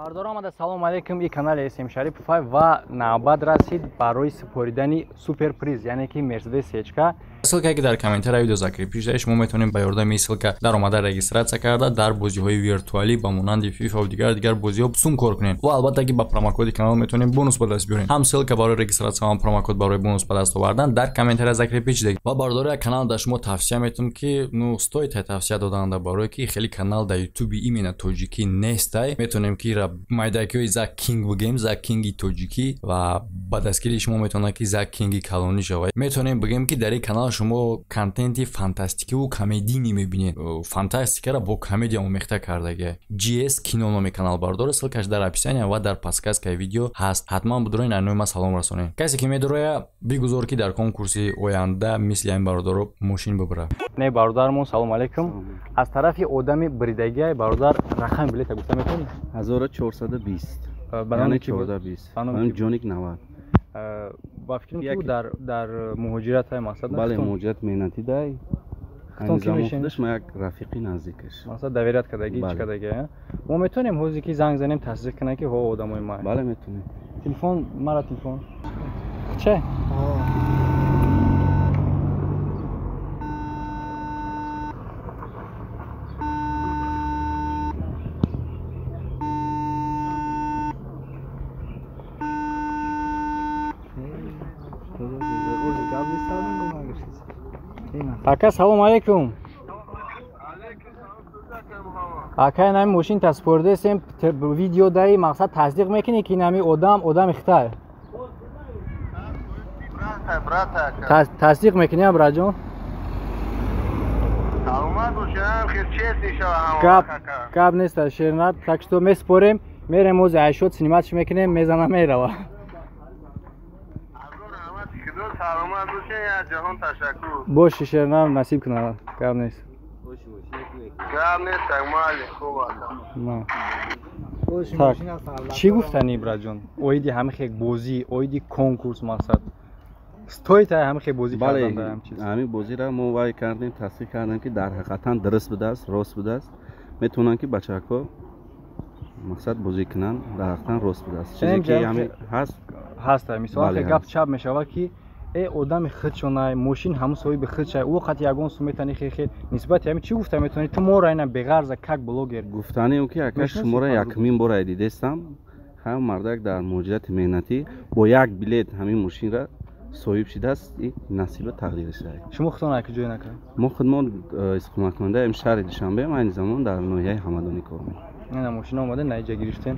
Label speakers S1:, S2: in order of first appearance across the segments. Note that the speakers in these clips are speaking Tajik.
S1: Бародаро омада, салом алейкум. И канали SM Шарипов ва навбат расид барои супоридани суперприз, яъне ки Mercedes CHK.
S2: Ссылка ки дар комментария видео закрепи шуда, шумо метавонед ба ёрдами ссылка дар омада регистрация карда дар бозиҳои виртуалӣ ба монанди FIFA ва дигар бозиҳо сум кор кунед. Ва албатта ки ба промокоди канал метавонед бонус ба даст биёред. Ҳам ссылка барои регистрация, ҳам промокод барои бонус ба даст овардан дар комментария закрепи шуда. Ва бародаро, як канал дар шумо тавсия метавонам ки ну стоит тавсия доданда, барое ки хеле канал дар YouTube именно тоҷикӣ нестай. Метавонем ки майдакиҳои Зак Кинг бигем, Зак Кинги тоҷикӣ, ва ба дастгирии шумо метавонад ки Зак Кинги калонӣ шавад. Метавонем бигем ки дар ин канал шумо контенти фантастикиву комедийнӣ мебинед. Фантастикаро бо комедия омехта кардагия. GS Кино номи канал бардора, ссылкаш дар описания ва дар подсказкаи видео ҳаст. Ҳатман будроин, айнои ма салом расонед. Касе ки медуроя, бигузор ки дар конкурси оянда мисли ҳамин бародаро мошин бибара.
S1: Не, бародармон, салом алейкум. Аз тарафи одами бридагия бародар рақами билета гуфта метавонӣ?
S3: 1420. Яъне 1420. Ба Ҷоник 90.
S1: Ба фикрам ки дар муҳоҷират ҳай мақсад.
S3: Бале, муҳоҷират меҳнатӣ дай.
S1: Худтон ки мешин?
S3: Худаш ма як рафиқи наздикаш.
S1: Мақсад доверят кардагӣ, чӣ кардагӣ? Мо метавонем ҳозир ки занг занем, тасдиқ кунем ки ҳо одамои ма.
S3: Бале, метавонем.
S1: Телефон, мара телефон. Че? Ака, салом алейкум. Ака, инами мошин таспордесем, видео даи мақсад тасдиқ мекунӣ ки инами одам одами хитай? Тасдиқ мекунӣ, браҷон? Гап нест, шернат. Так что меспорем, мерем ози айшот сниматш мекунем, мезана мерава. Боши, шернам насиб кунад. Гап нест. Так, чӣ гуфтанӣ, браҷон? Оиди ҳамин хел бозӣ, оиди конкурс мақсад. Стоит ҳамин хел бозӣ кардан дар ҳамин чиз?
S3: Ҳамин бозиро мо вай кардем, тасдиқ кардем ки дар ҳақиқатан дуруст будааст, рост будааст. Метавонанд ки бачаҳо мақсад бозӣ кунанд, дар ҳақиқатан рост будааст. Чизе ки ҳамин ҳаст,
S1: ҳаст. Мисол гап чап мешавад ки одами худшонай, мошин ҳамун соҳиби худшай, ӯ қати ягон сум метавонӣ хел нисбати ҳамин чӣ гуфта метавонӣ? Ту моро ина беғарза как блогер.
S3: Гуфтанем ки ака шуморо якумин бора дидестам, ҳам мардак дар муҳоҷирати меҳнатӣ бо як билет ҳамин мошинра соҳиб шидааст, и насиба тақдираш.
S1: Шумо худтон ака ҷой накард?
S3: Мо худмон истиқоматкунандаи ҳамин шаҳри Душанбе, айни замон дар ноҳияи Ҳамадонӣ кор мекунем.
S1: Ина мошина омада, на иҷа гирифтем.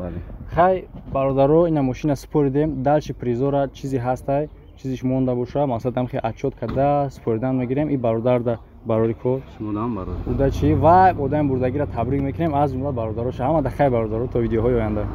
S1: Хай бародаро, ина мошина супоридем, дальше призора чизе ҳастай, чизиш монда боша, мақсад ҳам хел отчёт карда супоридан мегирем. И бародарда барори кор,
S3: шумодам барор
S1: удачи ва одами бурдагиро табрик мекунем аз ҷумла бародароша. Ҳамада хай бародаро, то видеоҳои оянда.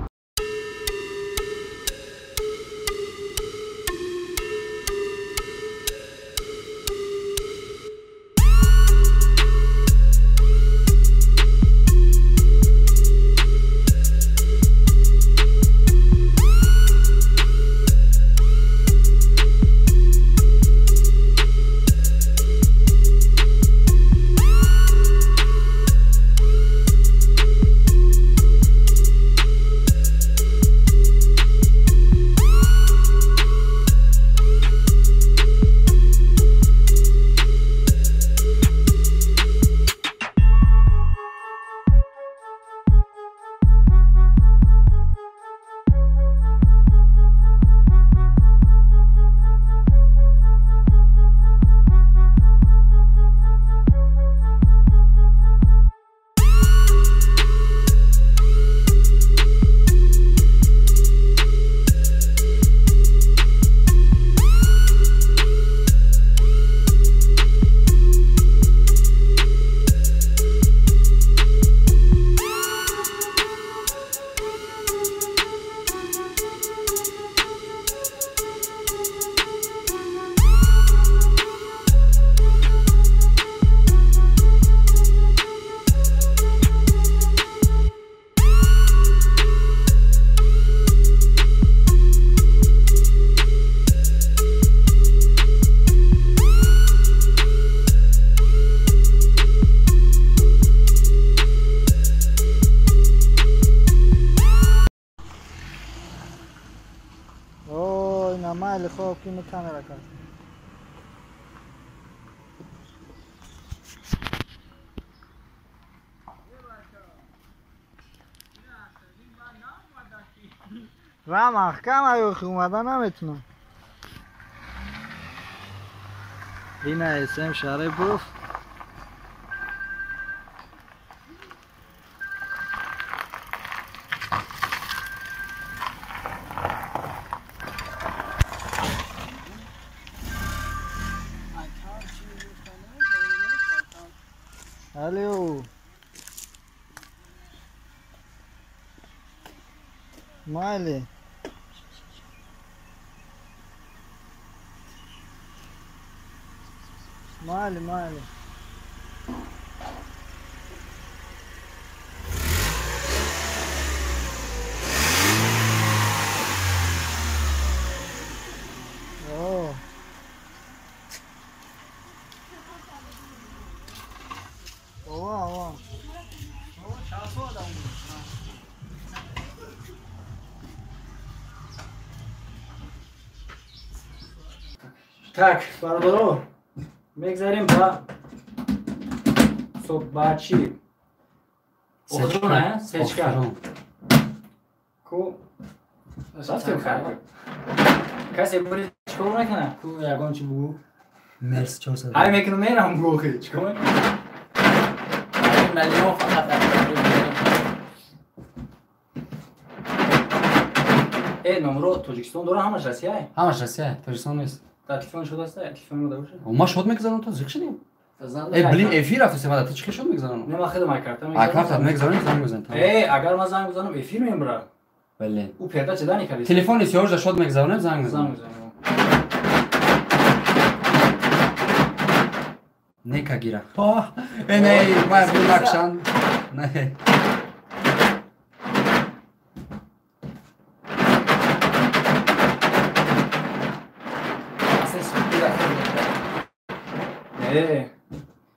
S4: Майли, хоб ки камера кард. Ра маҳкам аюхи омада наметунам. Ина СМ Шарипов. Алло. Майли. Майли, майли. О. Ова, ова.
S1: Так, бародаро, мегзарем ба ба чӣ? Охирона, сечка. Ку рафтем хайр. Касе бури чикор мекунад? Ку ягон чи бугу?
S5: Мерс 400.
S1: Ай мекунам мерам гӯхи. Чикор мекунам?
S6: Миллион фақат.
S1: Э, номро Тоҷикистон дора, ҳамаш Россия?
S5: Ҳамаш Россия, Тоҷикистон нест.
S1: Дар телефон шуд аст? Телефон мо дабоша?
S5: Ма шод мегзаронам, то зиқ шудем. Э, блин, эфир рафтем, мада ту чӣ шод мегзаронам?
S1: Не, ма худам ай карта мегзаронам.
S5: Ай карта мегзаронем, занг мезанем.
S1: Э, агар ма занг бизанам, эфир мембара.
S5: Блин.
S1: У перда чеда некарди?
S5: Телефони сиёжда шод мегзаронем, занг мезанем.
S1: Занг мезанем.
S5: Нека гира. Э, не, ма бу накшан. Не.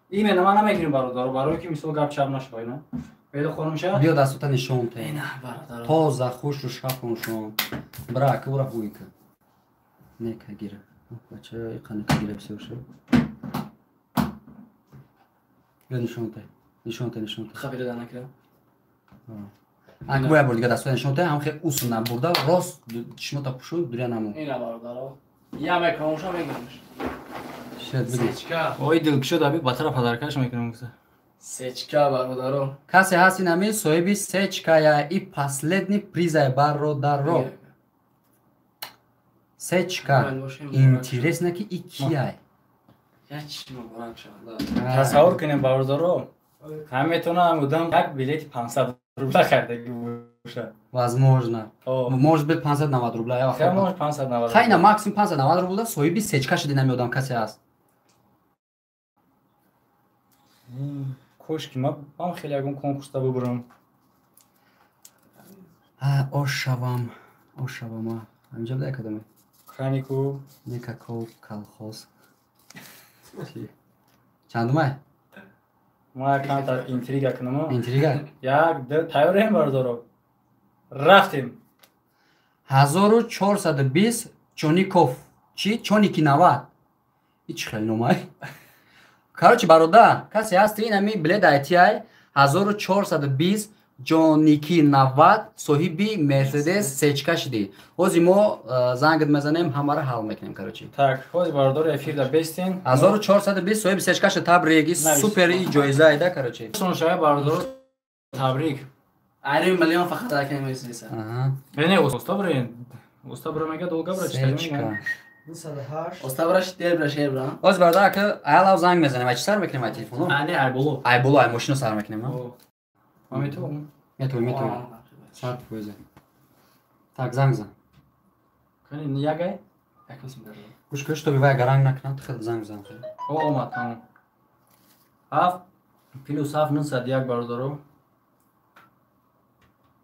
S1: Именно ма намегирим бародаро, барои ки мисол гап чап нашавад, на? Беда хонумша?
S5: Биё дастута нишон те.
S6: Ина бародаро.
S5: Тоза хушу шафоншон. Бра, ки ура буйка. Нека гира. Бача, иқа нека гира бисёр шуд. Биё нишон те. Нишон те, нишон те.
S6: Хабира да накира.
S5: Анк боя бор дига дастута нишон те, ҳам хе ус набурда, рост чишмота пушуд, дуря намон.
S6: Ина бародаро. Я мекунам, мегирмш. Сечка.
S1: Ой, дилкушо даби батара падаркаш мекунам гуфта.
S6: Сечка бародаро.
S5: Касе ҳаст ин ҳамин соҳиби сечкая и последний призай бародаро. Сечка. Интересно ки и кияй.
S1: Тасаввур кунем бародаро. Ҳам метавонам одам як билети 500 рубла харидаги бошад.
S5: Возможно. Может быть 590 рубла.
S1: Хай, может 590.
S5: Хай, на максимум 590 рубла соҳиби сечка шуди намеодам касе ҳаст.
S1: Кош ки ман хеле ягон конкурсда бубурам.
S5: Ошавам, ошавам. Ҳаминҷа буда якадаме.
S1: Кранику.
S5: Никаков колхоз. Чандумай?
S1: Ма камтар интрига кунам.
S5: Интрига?
S1: Як, ду, тайёрем бародаро. Рафтем.
S5: 1420 Чоников. Чи? Чоники 90. И чӣ хел номай? Короче, бародар, касе ҳаст ин ҳами билет ITI 1420 Ҷоники 90 соҳиби Мерседес сечка шудӣ. Ҳозир мо зангат мезанем, ҳамаро ҳал мекунем, короче.
S1: Так, ҳозир бародаро эфирда бестин.
S5: 1420 соҳиби сечка шуд, табрик, и супер и ҷоиза айда, короче.
S1: Шава бародаро, табрик.
S6: Айрим миллион фақат ракам мерседеса.
S5: Аҳа.
S1: Не, уста бирен. Уста бира мега долга бира
S5: читаем.
S4: 208.
S6: Уста бира шитер бира шер бира.
S5: Ҳозир бародар ака аялав занг мезанем. Ай чӣ сар мекунем ай телефоно?
S1: Не, ай боло.
S5: Ай боло, ай мошино сар мекунем, а?
S1: Ма метавонам.
S5: Метавонем, метавонем. Сар пӯза. Так, занг зан.
S1: Кани ягай?
S5: Гӯш кун, чтобы вай гаранг накунад, хел занг зан.
S1: О, омад, тамом. 7 плюс 7 901 бародаро.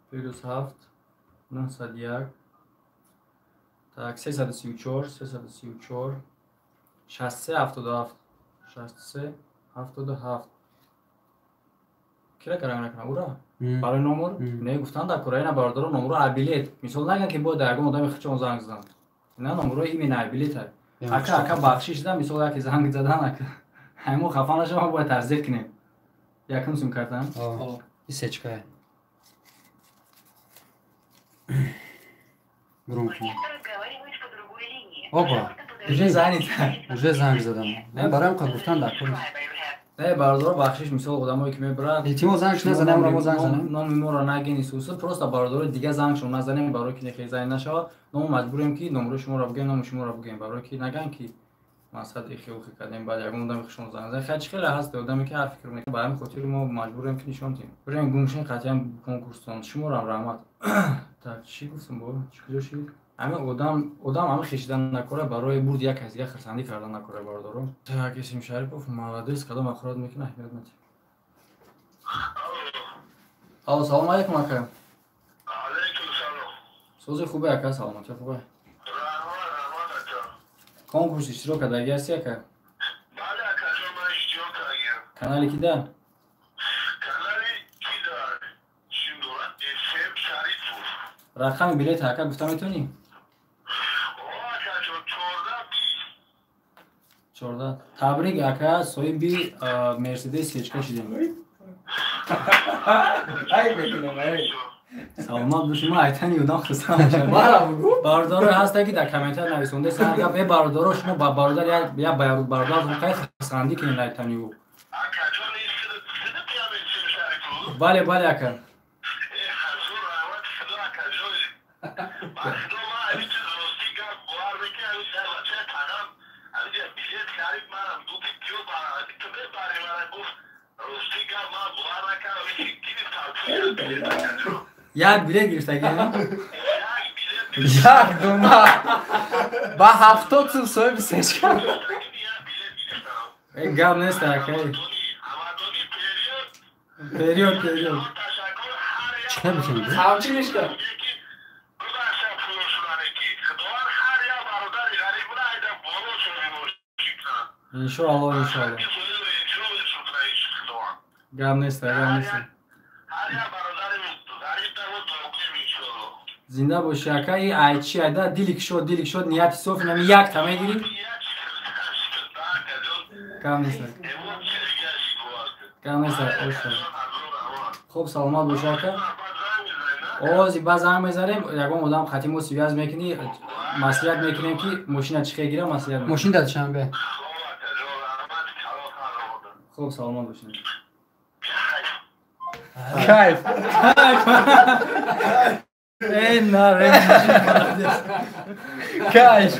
S1: Плюс 7 901. Так, 334, 334, 63 77, 63 77. Кира гаранг накунад, ура? Барои номер? Не, гуфтан дар Украина бародаро номерро а билет. Мисол наган ки бояд дар ягон одами хичон занг зан. Ина номерои именно ай билета. Ака, ака, бахшиш да, мисол яке занг задан, ака. Ҳаймо хафа нашава, бояд тасдиқ кунем. Якум сум картам?
S5: И сечка. Громко. Опа.
S1: Уже занят.
S5: Уже занг задам. Бароям қад гуфтан дар кор.
S1: Не, бародаро, бахшиш, мисол одамое ки мебаранд.
S5: Илтимос, зангш назанем, мо занг занем.
S1: Номи моро нагин исусу, просто бародаро дига зангшон назанем, барои ки нехе занг нашавад. Мо маҷбурем ки номерои шуморо бигӯем, номи шуморо бигӯем, барои ки наган ки мақсад ихи-ухи кардем, баъд ягон одами хушон занг зад. Хай, чӣ хеле ҳаст одаме ки ҳар фикр мекунад, ба ҳамин хотир мо маҷбурем ки нишон диҳем. Бирем гумшин қатъиян конкурстон. Шуморам раҳмат. Так, чӣ гуфтам бо? Чӣ куҷо шид? Ҳамин одам, одам ҳамин хешидан накора, барои бурд як кас дига хирсандӣ кардан накора, бародаро. Так, Исим Шарипов, молодец, кадом ахурат мекунад, аҳамият надиҳ. Алло, салом алейкум, ака.
S7: Алейкум салом.
S1: Сози хубе, ака, саломатӣ хубе.
S7: Раҳмат, раҳмат, ака.
S1: Конкурс иштирок кардаги ҳасти, ака?
S7: Бале, акаҷон, ман иштирок кардагиам.
S1: Канали кида?
S7: Канали кида? Чим дорад? Эсем Шарипов.
S1: Рақами билета, ака, гуфта метавонӣ?
S7: Акаҷон, 14 20.
S1: 14. Табрик, ака, соҳиби Мерседес сечка шидем.
S6: Ай мекунам, ай.
S1: Саломат бошӣ, ман айтани одам хурсанд мешавам. Бародаро ҳаста ки дар комментар нависонда гап, э бародаро, шумо ба бародар як бародаратон қай хурсандӣ кунед айтани ӯ.
S7: Акаҷон, сиди Эсем Шарипов?
S1: Бале, бале, ака.
S7: Э, ҳазор раҳмат, худо, акаҷон. Ба худо, ман ҳамин чиз ростӣ гап бовар мекунӣ, ҳамин дар бачаи тағам ҳамин билет харид, манам гуфти биё, ту мебарӣ мана, гуфт, ростӣ гап, ман бовар накардам, ҳамин гирифтам билет, акаҷон.
S1: Як билет гирифтагӣ?
S7: Як билет.
S6: Як дума. Ба 70 сум соҳиби сечка.
S7: Як билет гирифтам.
S1: Э, гап нест, ака.
S7: Ҳамадони период.
S1: Период, период.
S7: Ташаккур ҳар як
S5: Чӣ метавонӣ?
S6: Ҳамчи мишка.
S7: ки бубахшад пулошунане ки худованд ҳар як бародари ғариб айда боло соҳиби мошин кунад.
S1: Иншоалло, иншоалло.
S7: Худованд
S1: Гап нест, гап нест.
S7: ҳар як бародари ғариб даво дуогӯем, иншоалло.
S1: Зинда бошӣ, ака. И ай чи айда дили кишод, дили кишод, нияти соф, инами якта мегирӣ. Гап нест, гап нест, оша. Хуб, саломат бошӣ, ака. Ози ба занг мезанем, ягон одам хати мо связь мекунӣ, маслиҳат мекунем ки мошина чӣ хел гира, маслиҳат мекунем.
S5: Мошин дар Душанбе.
S1: Хуб, саломат бошед.
S6: Кайф.
S1: Э, на,
S6: Кайф.